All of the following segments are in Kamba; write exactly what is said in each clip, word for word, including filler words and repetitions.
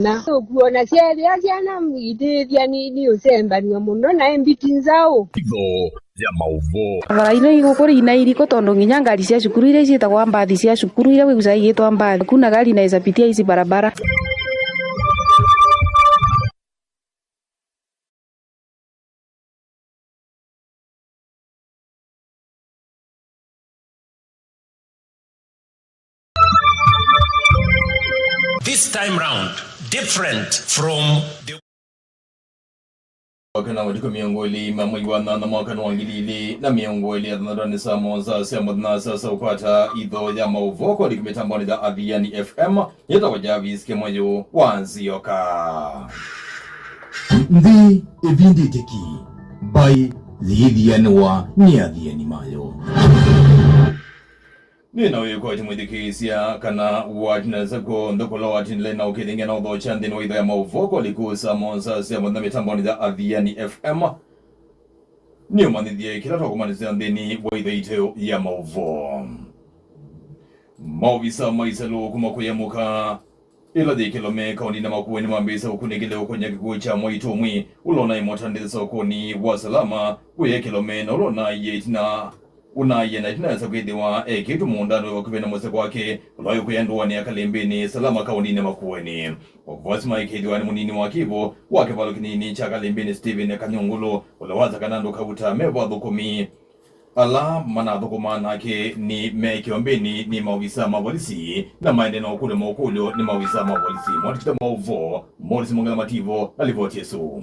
Na ũkuona syeethĩa syana itĩĩthya nĩ, nĩ ũsembanw'a mũno na ĩ mbiti nzaũ. Itho ya maũvoo. Barabara ino igũkũ ina iriko tondũ nginya ngari sya cukuru iria isyĩtagwa mbathi sya cukuru iria wĩkusa igĩtwa mbathi. Hakuna gari inaweza pitia hizi barabara. This time round, different from the Wakana matukũ mĩongo ĩlĩ ma mwei wa nyanya mwaka wa ngili ilĩ na mĩongo ĩlĩ na thanthatũ nĩ saa mũonza sya mũthenya sya ũkwata itho ya maũvoo kũlika mĩtambonĩ ya Athiani F M. Yĩtawa Jarvis Kĩmũyũ wa Nzioka. Nthĩ ĩvindĩte ki, mbaĩ yĩthianĩwa nĩ athiani mayo. Nĩ na wĩkwatyo mwĩthukĩĩsya kana watindanĩsya kw'onthe kũla watindile na ũkĩthingĩa na ũthokya nthĩnĩ wa itho ya maũvoo kũlika saa mũonza sya mũthenya mĩtambonĩ ya Athiani F M. Nĩũmanyĩthye kĩla twakũmanyĩsya nthĩnĩ wa itho itũ ya maũvoo. Maovisa ma ĩsalũ kuma kũya mũka ĩla yĩ Kĩlome kaũndĩnĩ ya Makueni mambĩĩsya ũkunĩkĩli ũkony'a kĩkw'ũ kya mwaitũ ũmwe ũla ũnaĩ mũtandĩthya sokonĩ wa Salama kũya Kĩlome, na ũla ũnaaie ĩtina, ũnaaie na ĩtina esa kwĩthĩwa ekĩtwe mũũndanĩ wĩ vakuvĩ na mũsyĩ kwake, ũla wĩ kũya ndũanĩ ya Kalĩmbĩnĩ, Salama kaũndĩnĩ ya Makueni. Ũvoo ũsu maĩkĩĩthw'a nĩ mũnini wa kĩvo wa kĩvalo kĩnini kya Kalĩmbĩnĩ, Stephen Kanyungulu, ũla wasya kana andũ kauta me vo athũkũmi ala manathũkũmaa nake nĩ me kĩombĩnĩ nĩ maovisa ma volisi, na maendee na ũkũlw'a maũkũlyo nĩ maovisa ma volisi. Mwandĩki wa maũvoo Morris Mongela Mativo na livoti ĩsu.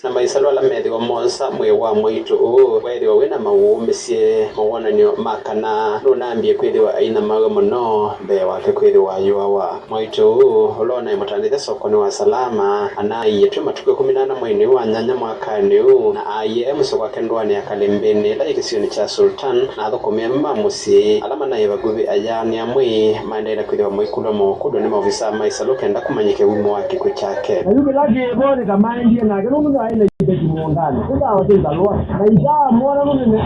Na maisalũ ala methĩwa mosa mwĩĩ wa mwaitũ ũũ weethĩwa wĩ na mawũũmĩsye mawonany'o ma kana nũnambie kwĩthĩwa aina mawe mũno mbee wake kwĩthĩwa ayũawa. Mwaitũ ũũ, ũla ũnaĩ mũtandĩthya sokonĩ wa Salama, anaaie twĩ matukũ ĩkũmi na ana mweinĩ ũũ wa nyanya mwakanĩ ũũ, na aaie e mũsyĩ kwake ndũanĩ ya Kalĩmbĩnĩ ĩla yĩ kĩsionĩ kya Sultan, na athũkũmi amwe ma mũsyĩ ala manaĩ vakuvĩ aya nĩ amwe maendee na kwĩthĩwa maikũlw'a maũkũlyo nĩ maovisaa ma ĩsalũ kenda kũmanyĩke wumo wa kĩkw'ũ kyake. Na yu kĩla kĩvo nĩkamaendie nake nũndũ ndaĩ na iveti mũũndanĩ, kũthawa kĩkalũa, na itamwona nũndũ nĩ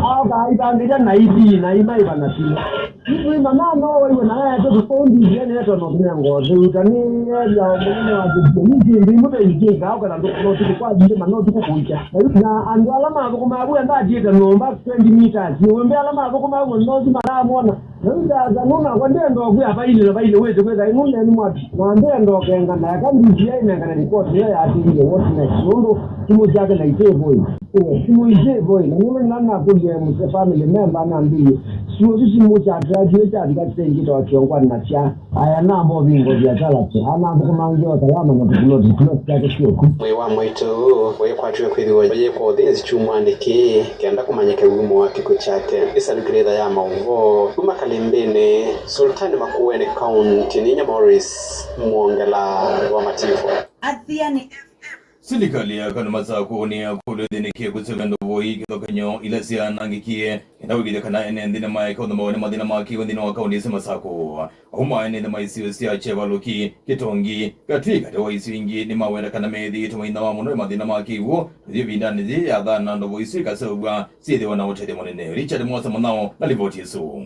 aokaa itangĩkya na ithi na imaĩva na simũ. Nĩtũimana no waiwe na aete tũkũndi ithie nĩetwa no tũnengo thĩu ta nĩ area mũnene wa kĩsio nĩ kĩndũ imwe ve ingĩ ikaoka na ndũkũno tukũ kwa thindĩ ma no tukũ kũikya. Na andũ ala mathũkũmaa vu enda atiĩte nyũmba twenty meters. Nĩwembe ala mathũkũmaa vu no si maramwona. Na yu ndasa nũnakwa ndenda ũkwĩa vailĩ na vailĩ wĩte kwĩka ĩnũ nenu mwaki. Na ndenda ũkengana eka ndisi yainengane ripoti ĩyo yatĩie what next. Nũndũ simũ syake na itĩvoi. Simũ itĩvoi. Na nũndũ nĩla nakũlye mũsya family member anambĩie. Sio simũ sya track ĩyo syavika sitengĩte wa kĩongwani na sya. Aya namba ũvingo viasala ti anathũkũma nzeo Salama na tũkuloti tũla syake syũku. Mwĩĩ wa mwaitũ ũũ wĩkwatiwe kwĩthĩwa ũyĩkwa ũthĩnzi kyumwanĩ kĩĩ kenda kũmanyĩke wumo wa kĩkw'ũ kyake. Ĩsalukĩlĩtha ya maũvoo kuma Kalĩmbĩnĩ, Sultani Makueni County, ninya Morris Mwongela wa Mativo. Athiani F M. Silikalĩ ya kaũntĩ Masakũ nĩyakũlw'a ĩthĩnĩkie kũseũvya ndovoi kĩthokany'o ila syanangĩkie, kenda kũĩkĩĩthya kana ene nthĩ nĩmaeka ũthumbaw'a nĩ mathĩna ma kĩw'ũ nthĩnĩ wa kaũntĩ ĩsu Masakũ. Auma ene nthĩ ma isio sya Kyevaluki, Kĩtongi, Katwii katĩ wa isio ingĩ nĩmaweta kana methĩĩtwe mainawa mũno nĩ mathĩna ma kĩw'ũ, na yu ĩvindanĩ yĩĩ ya thana ndovoi isu ikaseũvw'a syĩthĩwa na ũtethyo mũnene. Richard Mwosa Mũnyao na livoti ĩsu.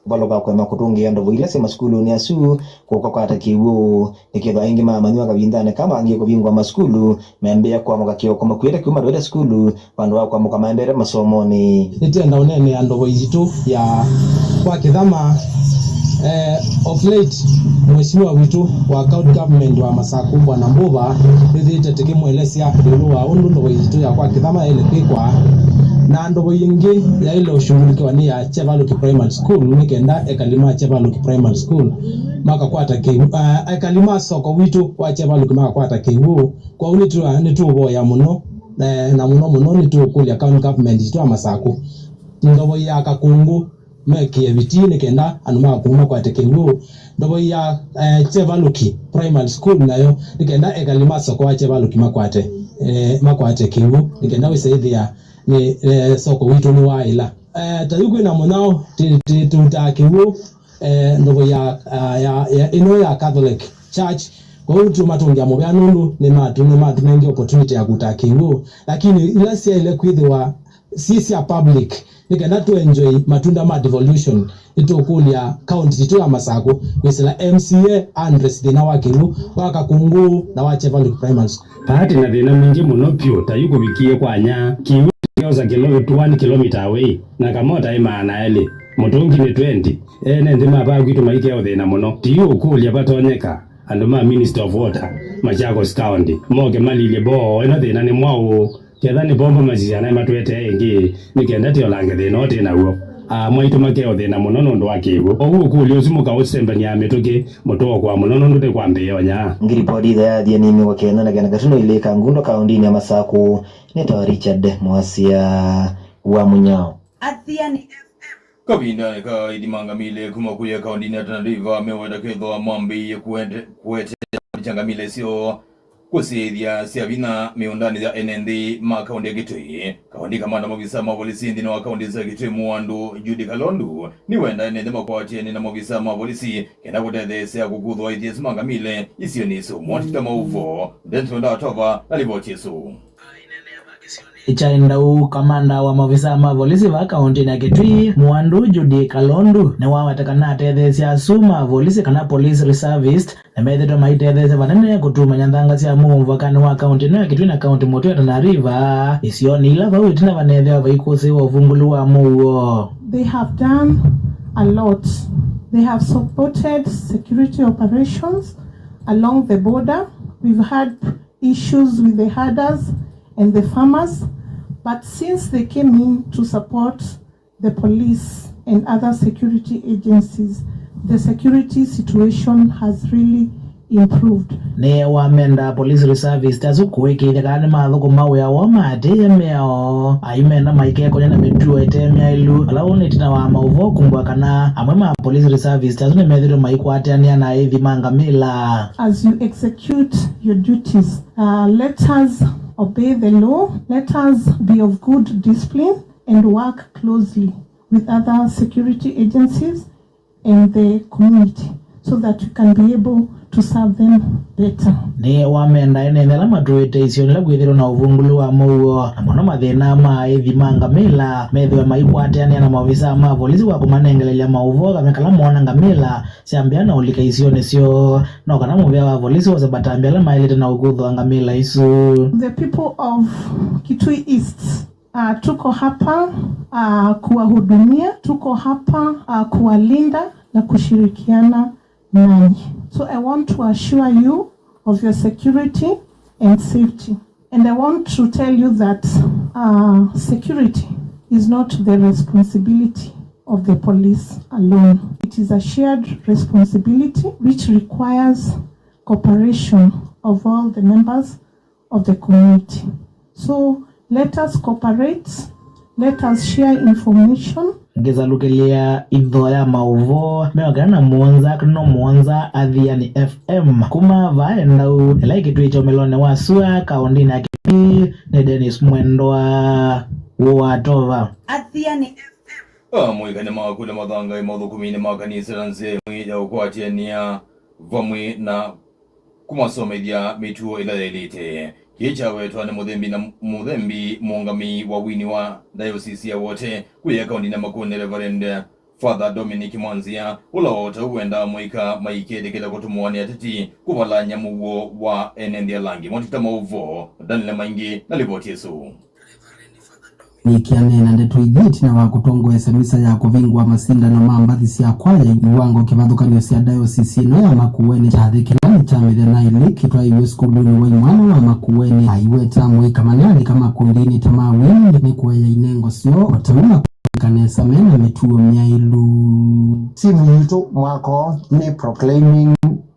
Kũvalũka kũema kũtũngĩĩa ndovo ila syĩ masukulunĩ asu kũkakwata kĩw'ũ, nĩkethwa aingĩ maamanywa kavindanĩ ka mangie kũvingũa masukulu, meambĩĩa kũamũka kĩoko makuĩte kĩw'ũ matwaĩte sukulu, vandũ va kũamũka maendete masomonĩ. Nĩtwenda ũneenea ndovo yitũ ya kwa kĩthama. Eh, of late, mheshimiwa witũ wa county government wa Masakũ, Bwana Mbuva, nĩthiĩte tũkĩmwelesya ĩũlũ wa ũndũ ndovo yitũ ya kwa kĩthama yaĩle kwĩkwa, na ndovo yĩngĩ yaĩle ũshughulikiwa nĩ ya Chevaluki Primary School, nĩ kenda ekali ma Chevaluki Primary School makakwata kĩw'ũ, ah, ekali ma soko witũ wa Chevaluki makakwata kĩw'ũ. Kwoou nĩtũ-, nĩtũũvoya mũno, eh, na mũno mũno nĩtũũkũlya county government yitũ ya Masakũ, ndovo ya Kakũngũ mekĩe vitii nĩ kenda andũ ma Kakũngũ makwate kĩw'ũ. Ndovo ya, eh, Chevaluki Primary School nayo nĩ kenda ekali ma soko wa Chevaluki makwate, eh, makwate kĩw'ũ nĩ kenda wĩse ĩthĩa nĩ, eh, soko witũ nĩwaĩla. Eh, ta yu kwĩna mũnyao tĩ-, tĩ-, tũutaa kĩw'ũ, eh, ndovo ya, ah, ya, ya, ĩno ya Catholic Church, Kwoou tũmatũngĩa mũvea nũndũ nĩmatu- nĩmatũnengie opportunity ya kũtaa kĩw'ũ, lakini ila syaĩle kwĩthĩwa syĩ sya public nĩ kenda tũenjoy matunda ma devolution. Nĩtũkũlya kaũnti yitũ ya Masakũ kwĩsĩla M C A address thĩna wa kĩw'ũ wa Kakũngũ na wa Chevaluk Primary School. Vaa twĩ na thĩna mwingĩ mũno vyũ, ta yu kũvikie kwa nya. Kĩw'ũ kĩkeosa kĩlo one kilometer away, na kamota ĩ maana elĩ, mũtũngi nĩ twenty. Ene nthĩ ma vaa kwitũ maikea ũthĩna mũno. Ti yu ũkũlya vatonyeka andũ ma Ministry of Water, Machakos County, moke malilye boo ĩno thĩna nĩ mwaũ. Ketha nĩ bomba masisya naĩ matũetee ĩngĩ, nĩ kenda tyolange thĩna ũũ twĩ naw'o. Aa mwaitũ makea ũthĩna mũno nũndũ wa kĩw'ũ. Oou ũkũlyo ũsu mũkaũsembany'a mĩtũkĩ, mũtookwa mũno nũndũ nĩ kwambĩĩa o nya. Ngiripoti itha ya Athiani mĩongo kenda na kenda katuno ilĩ Kangundo kaũndĩnĩ ya Masakũ, nĩtawa Richard Mwasya wa Mũnyao. Athiani F M. Kavindanĩ ka aithi ma ngamĩle kuma kũya kaũndĩnĩ ya Tana River meweta kethwa mambĩĩe kũete- kũetee kya ngamĩle syoo kũsyaĩthya sya vinya mĩũndanĩ ya ene nthĩ ma kaũndĩ ya Kitui. Kaũndĩ kamanda mavisa ma volisi nthĩnĩ wa kaũndĩ sya Kitui Mũandũ Judy Kalondu nĩwenda ene nthĩ makwatĩane na mavisa ma volisi kenda kũtetheesya kũkuthwa aithi asu ma ngamĩle isionĩ isu. Mwatikita maũvoo, Denton Ndatova na livoti ĩsu. Kyaenda ũu, kamanda wa mavisa ma volisi vaa kaũntĩnĩ ya Kitui, Mũandũ Judy Kalondu, nĩwaweta kana atetheesya asu ma volisi kana police reservist nĩmethĩtwe maitetheesya vanene kũtumany'a nthanga sya mũuo mũvakanĩ wa kaũntĩ ĩno ya Kitui na kaũntĩ mũtũe ya Tana River, isionĩ ila vau ĩtina vaneethĩwa vaikũsĩĩwa ũvungũlu wa mũuo. They have done a lot. They have supported security operations along the border. We've had issues with the herders and the farmers, but since they came in to support the police and other security agencies, the security situation has really improved. Nĩwamenda police reservist asu kũĩkĩĩthya kana nĩmathũkũma wĩa woo maatĩĩe mĩao. Aimenda maikekonye na mĩtuo ĩte myaĩlu, ala ũũ nĩ ĩtina wa maũvoo kumbwa kana amwe ma police reservist asu nĩmethĩtwe maikwatĩanĩa na aithi ma ngamĩla. As you execute your duties, uh, let us obey the law, let us be of good discipline and work closely with other security agencies and the community so that we can be able to serve them better. Nĩwamenda ene nthĩ ala matũĩte isionĩ ila kwĩthĩtwe na ũvungũlu wa mũuo, na mũno mathĩna ma aithi ma ngamĩla, methĩwe maikwatĩanĩa na maovisaa ma volisi wa kũmanengelelya maũvoo kana kala moona ngamĩla syambĩa na ũlika isionĩ syoo. No kana mũvĩa wa volisi wose matambya ala maĩlĩte na ũkuthwa ngamĩla isu. The people of Kitui East, uh, tuko hapa, uh, kuwahudumia, tuko hapa, uh, kuwalinda na kushirikiana nanyi. So I want to assure you of your security and safety. And I want to tell you that, uh, security is not the responsibility of the police alone. It is a shared responsibility which requires cooperation of all the members of the community. So let us cooperate, let us share information. Ngĩsalukĩlya itho ya maũvoo mĩongo kenda na mũonza katuno mũonza Athiani F M kuma vaa Endau, ĩla ĩkĩtwĩtye ũmĩlonĩ wa sua kaũndĩnĩ ya Kitui, nĩ Dennis Mwendwa wa Tova. Athiani F M. Amũika nĩmakũlya mathangaĩ maũthũkũminĩ ma kanisa na nzĩa ĩmwe ya ũkwatĩanĩa vamwe na kũmasomethya mĩtuo ĩla yaĩlĩte. Kĩĩ kyawetwa nĩ mũthembi na mũthembi mũũngamĩi wa wini wa Diocese ya Wote kũya kaũndĩnĩ ya Makueni, Reverend Father Dominic Mwanzia, ũla o ta ũu wendaa amũika maiketĩkĩla kũtũmwa nĩ ateti kũvalany'a mũuo wa ene nthĩ ala angĩ. Mwatikita maũvoo, Daniel Maingi na livoti ĩsu. Nĩkĩanĩe na ndeto ithi ĩtina wa kũtongoesya misa ya kũvingũa masindano ma mbathi sya kwaya iwango kĩvathũkany'o sya diocese ĩno ya Makueni. Kyathĩ kĩla nĩ kya mĩthenya ĩlĩ kĩtwaĩiw'e sukulunĩ wa imwana wa Makueni. Aiweta amũika manaalika makundinĩ ta ma wini nĩ kũea inengo syoo, o ta ũu na kũlika nesa me na mĩtuo myaĩlu. Simu yitũ mwako nĩ Proclaiming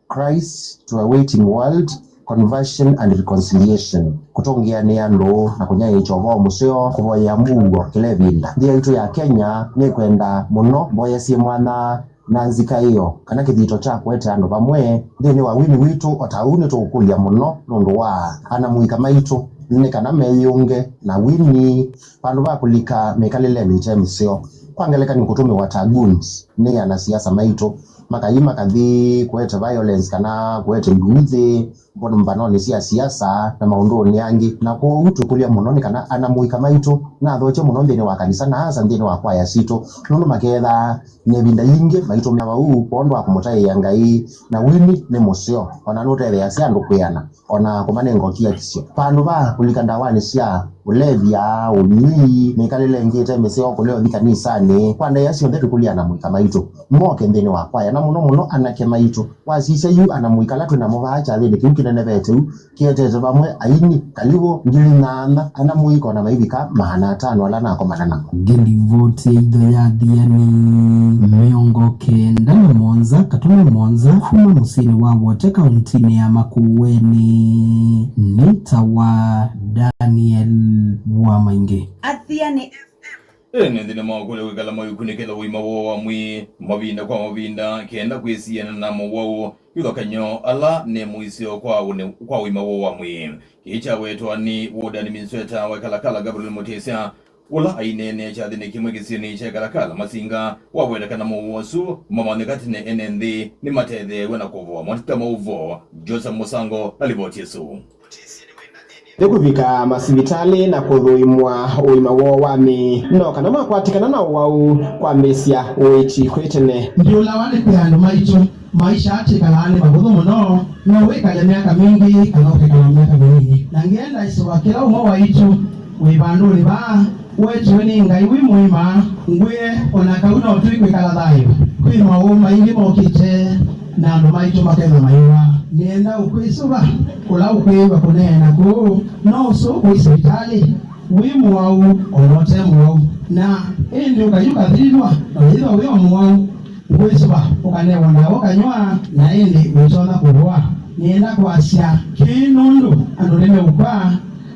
Christ to a Waiting World, Conversion and Reconciliation, kũtũngĩanĩa andũ na kũnyaĩĩkya ũvoo mũseo, kũvoyea mũuo kĩla ĩvinda. Nthĩ yaitũ ya Kenya nĩkwenda mũno mboya syĩ mwanya na nzika ĩyo, kana kĩthito kya kũete andũ vamwe nthĩnĩ wa wini witũ. O ta ũu nĩtũũkũlya mũno nũndũ wa anamũika maitũ, nĩ kana meyĩũnge na wini vandũ va kũlika mĩkalĩlenĩ ĩte mĩseo. Kwa ngelekany'o, kũtũmĩwa ta goons nĩ anasiasa maitũ, makathi makathi kũete violence kana kũete nduuthĩ mbanonĩ sya siasa na maũndũnĩ angĩ. Na kwoou twĩkũlya mũno nĩ kana ana mũika maitũ nathokye mũno nthĩnĩ wa kanisa na asa nthĩnĩ wa kwaya sitũ, nũndũ makethaa na ĩvinda yingĩ maitũmĩawa ũu kwondũ wa kũmũtaĩa Ngai, na wini nĩ mũseo, o na nũtetheeasya andũ kwĩana, o na kũmanenga ũkiakisyo. Vandũ va kũlika ndawanĩ sya ũlevya, ũnywi, mĩkalĩle ĩngĩ ĩte mĩseo, kũlea ũthi kanisanĩ, kwa ndaĩa syonthe tũkũlya ana mũika maitũ moke nthĩnĩ wa kwaya, na mũno mũno anake maitũ. Wasisya yu ana mũika ala twĩ namo vaa kyathĩnĩ kĩu kĩnenevete ũu, kĩetete vamwe aini kalivũ ngili nyanya, ana mũika o na maivika maana atano ala nakomana namo. Ngilivoti ya itho ya Athiani mĩongo kenda na mũonza katũma mũonza kuma mũsyĩnĩ wa Wote kauntinĩ ya Makueni. Nĩ ta wa Daniel wa Maingi. Athiani F M. Ene nthĩnĩ maũkũlyo kwĩkala maikunĩkĩla ũima woo wa mwĩĩ mavinda kwa mavinda kenda kwĩsiana na mowau kĩvathũkany'o ala nĩ mũisyo kwa ũne-, kwa ũima woo wa mwĩĩ. Kĩĩ kyawetwa nĩ Ward Administrator wa Kalakala, Gabriel Mutisya, ũla aineenea kyathĩnĩ kĩmwe kĩsionĩ kya Kalakala Masinga, waweta kana mowau asu mamanyĩka tene ene nthĩ nĩmatetheew'e na kũvoa. Mwandĩki wa maũvoo Joseph Mũsango na livoti ĩsu. Nĩ kũvika masivitalĩ na kũthũimwa ũima woo wa mĩĩ, no kana makwatĩkana na ũwau kwambĩĩsya ũiiti kwĩ tene. Ndiũlawa nĩ kwĩa andũ maitũ maisha atĩkalaa nĩ mavũthũ mũno, no wĩkale myaka mingĩ kana ũkekala myaka mĩnini. Na ngenda ĩsũva kĩla ũmwe waitũ wĩ vandũnĩ vaa, wetiwe nĩ Ngai wĩ mũima, ngwĩe, o na kau no tũikwĩkala thayũ. Kwĩ maũũ maingĩ mokĩte, na andũ maitũ makethwa maiwa. Nĩenda ũkwĩsũva, kũla ũkwĩw'a kũneena kũũ, no ũsũkũe sivitalĩ, wĩ mũwau, o na ũte mũwau. Na ĩndĩ ũkayũka thililwa, na wĩthwa wĩ o mũwau, ngwĩsũva, ũkanewa ndawa ũkanyw'a, na ĩndĩ wĩtonya kũvoa. Nĩenda kwasya kĩĩ nũndũ andũ nĩmeũkw'a,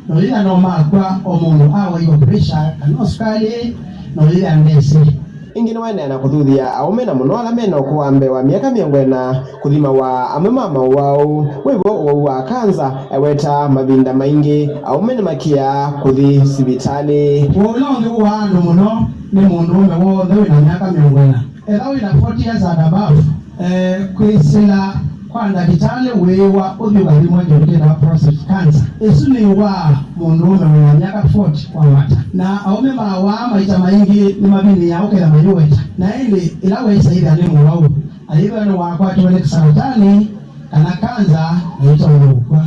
no yĩthĩa no makw'a o mũndũ awaiwa pressure kana ũsukalĩ, no yĩthĩa ndesĩ. Ĩngĩ nĩwaendeea na kũthuthya aũme na mũno ala me na ũkũũ wa mbee wa myaka mĩongo ĩna kũthimawa amwe ma maũwau. Wĩvo ũwau wa kanza, eweta mavinda maingĩ aũme nĩmakĩaa kũthi sivitalĩ. Ũla ũngĩ ũwaa andũ mũno nĩ mũndũũme w'onthe wĩ na myaka mĩongo ĩna. Ethĩwa wĩ na forty years and above, eh, kwĩsĩla kwa ndakĩtalĩ wĩĩwa ũthi ũkathimwa kĩndũ kĩtawa prostate cancer. Ĩsu nĩwaa mũndũũme wĩ na myaka forty kwambata. Na aũme mawaa maita maingĩ nĩmavinĩaa ũkethĩa mayũweta. Na ĩndĩ ĩla wesaĩthya nĩ mũwau, ayĩthwa nĩwakwatiwe nĩ saratani kana kanza na ĩtonya ũkw'a.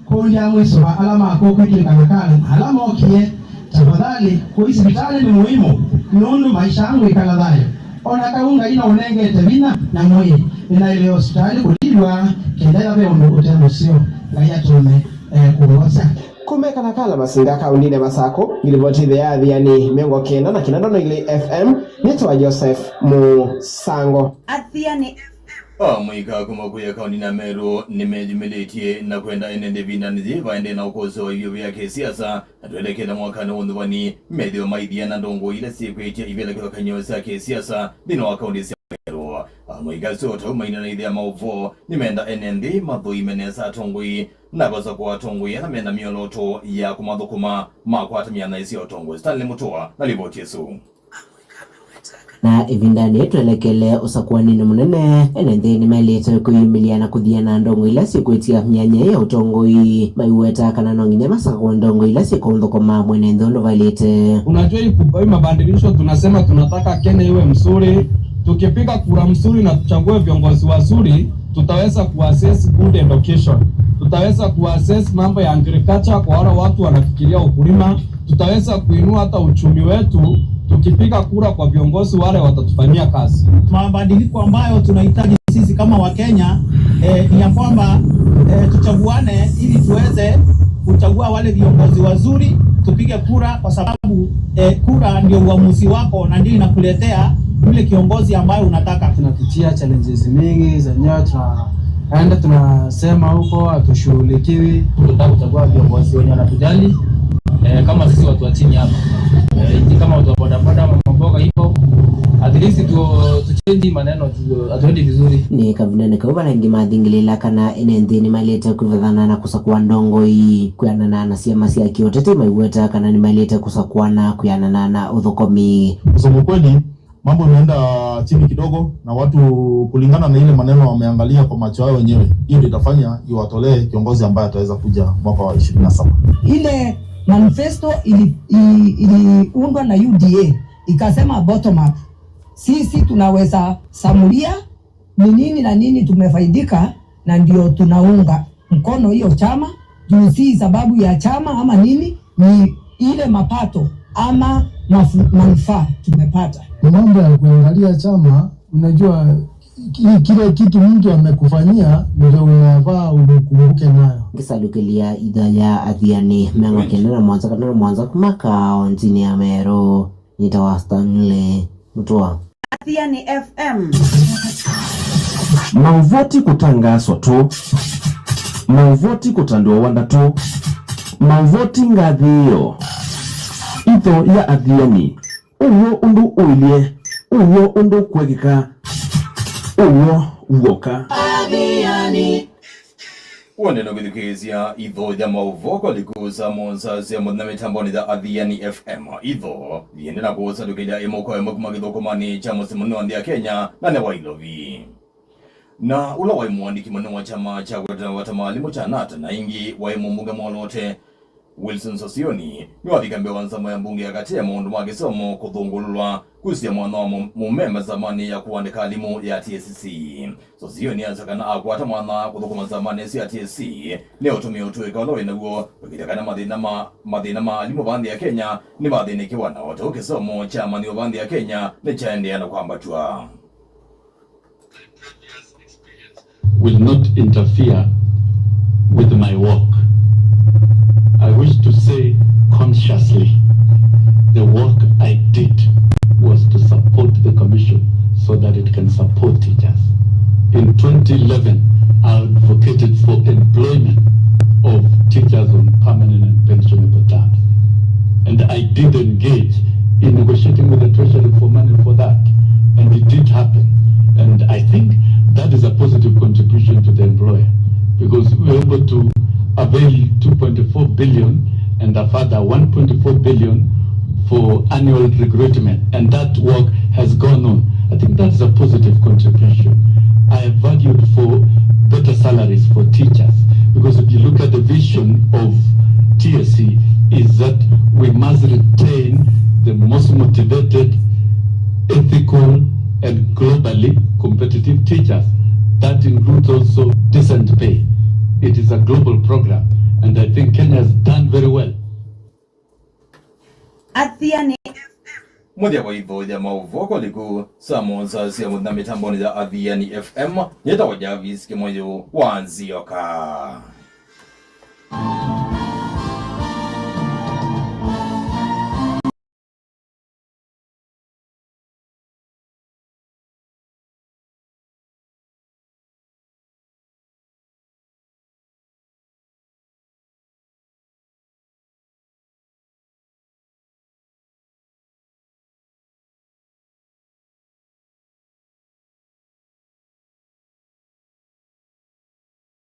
Kũũ ndyaamwĩsũva ala makũũ kwĩtw'ĩka na kana ala mokie, tafadhali, kũi sivitalĩ nĩ mũimũ, nũndũ maisha aa ngwĩkala thayũ. O na kau Ngai no ũnengete vinya na mwĩĩ, nĩnaĩlĩwe sivitalĩ kũlilw'a, kenda ĩla ve ũndũ ũte mũseo, Ngai atũme, eh, kũng'osya. Kuma Kalakala Masinga, kaũndĩnĩ ya Masakũ, ngilivoti ĩthĩa ya Athiani mĩongo kenda na kenda ndono ilĩ F M, nĩtawa Joseph Mũsango. Athiani F M. Amũika kuma kũya kaũndĩnĩ ya Meru nĩmeyumĩlĩtye na kwenda ene nthĩ ĩvindanĩ yĩĩ vaendee na ũkũsĩ wa ivyũ vya kĩsiasa, na twelekele mwakanĩ wa ũnthuvani, methĩwe maithiana ndongoi ila syĩkwĩtya ivĩla kĩvathũkany'o sya kĩsiasa nthĩnĩ wa kaũndĩ sya Meru. Amũika asu o ta ũu maineena na ithĩa maũvoo, nĩmenda ene nthĩ mathũime nesa atongoi na kũsakũa atongoi ala mena myolooto ya kũmathũkũma makwata myanya ĩsu ya ũtongoi. Stanley Mutua na livoti ĩsu. Na ĩvindanĩ twelekele ũsakũaninĩ mũnene, ene nthĩ nĩmaĩlĩte kwĩyumĩlya na kũthiana ndongoi ila syĩkwĩtya myanya ya ũtongoi. Maiweta kana no nginya masakũe ndongoi ila syĩkũthũkũma mwene nthĩ ũndũ vaĩlĩte. Unajua hii Kubai mabadilisho tunasema tunataka Kenya iwe mzuri. Tukipiga kura mzuri na tuchague viongozi wazuri, tutaweza kuassess good education. Tutaweza kuassess mambo ya agriculture kwa wale watu wanafikiria ukulima. Tutaweza kuinua hata uchumi wetu tukipiga kura kwa viongozi wale watatufanyia kazi. Mabadiliko ambayo tunahitaji sisi kama Wakenya, eh, ni ya kwamba, eh, tuchaguane ili tuweze kuchagua wale viongozi wazuri, tupige kura kwa sababu, eh, kura ndio uamuzi wako na ndio inakuletea yule kiongozi ambaye unataka. Tunapitia challenges mingi zenyewe tunaenda tunasema huko hatushughulikiwi. Tunataka kuchagua viongozi wenye wanatujali, eh, kama sisi watu wa chini hapa. Eh, kama watu wa bodaboda ama mboga hivyo, at least tu, tu change maneno, tu, hatuendi vizuri. Nĩ kavindanĩ kau vala angĩ mathingĩlĩĩla kana ene nthĩ nĩmaĩlĩte kwĩvathana na kũsakũa ndongoi kwĩanana na syama sya kĩũteti, maiweta kana nĩmaĩlĩte kũsakũana kwĩanana na ũthũkũmi. Kusema kweli, Mambo imeenda chini kidogo, na watu kulingana na ile maneno wameangalia kwa macho yao wenyewe, hiyo ndio itafanya iwatolee kiongozi ambaye ataweza kuja mwaka wa ishirini na saba. Ile manifesto ili, ili, iliundwa na U D A ikasema bottom up, sisi tunaweza samulia ni nini na nini tumefaidika, na ndio tunaunga mkono hiyo chama juu si sababu ya chama ama nini, ni ile mapato ama mafu- manufaa tumepata. Ni mambo ya kuangalia chama, unajua ki- kile kitu mtu amekufanyia ndio unafaa umkumbuke nayo. Ngisalukĩlya itho ya athiani mĩongo kenda na mũonza kana na mũonza kuma kaonzini ya Meru. Nĩtawa Stanley Mutua. Athiani F M. Mauvoti kũtangaaswa tũ. Mauvoti kũtandĩwa wanda tũ. Mauvoti ngathĩĩo. Itho ya athiani. Ũw'o ũndũ ũilye. Ũw'o ũndũ kwekĩka. Ũw'o w'oka. Athiani. Wendete kwĩthukĩĩsya itho ya maũvoo kwa likũ saa mũonza sya mũthenya mĩtambonĩ ya Athiani F M. Itho yĩendee na kũũsatũkĩlya ĩmwe kwa ĩmwe kuma kĩthũkũmanĩ kya mũsyĩ mũnene wa nthĩ ya Kenya na nĩ wa Ilovi. Na ũla waĩ mũandĩki mũnene wa kyama kya kũtetea mawata ma alimũ kya nata na ĩngĩ waĩ mũmbunge mwoloote, Wilson Sosioni nĩwavika mbee wa nzama ya mbunge ya katĩ ya maũndũ ma kĩsomo kũthũngũlũlwa kwĩsĩla mwanya wa mũ- mũme nzamanĩ ya kũandĩka alimũ ya T S C. Sosioni asya kana akwata mwanya kũthũkũma nzamanĩ ĩsu ya T S C nĩũtũmĩe ũtũĩka ũla wĩ naw'o kwĩkĩthya kana mathĩna ma mathĩna ma alimũ va nthĩ ya Kenya nĩmathĩnĩkĩwa, na o ta ũu kĩsomo kya amanyĩw'a va nthĩ ya Kenya nĩkyaendeea na kwambatw'a. Will not interfere with my work. I wish to say consciously, the work I did was to support the commission so that it can support teachers. In twenty eleven, I advocated for employment of teachers on permanent and pensionable terms. And I did engage in negotiating with the Treasury for money for that. And it did happen. And I think that is a positive contribution to the employer, because we were able to avail two point four billion and a further one point four billion for annual recruitment, and that work has gone on. I think that's a positive contribution. I have argued for better salaries for teachers, because if you look at the vision of T S C, is that we must retain the most motivated, ethical, and globally competitive teachers. That includes also decent pay. It is a global program, and I think Kenya has done very well. Athiani F M. Mũthya wa itho ya maũvoo kwa likũ saa mũonza sya mũthenya mĩtambonĩ ya Athiani F M, nĩtawa Jarvis Kĩmũyũ wa Nzioka.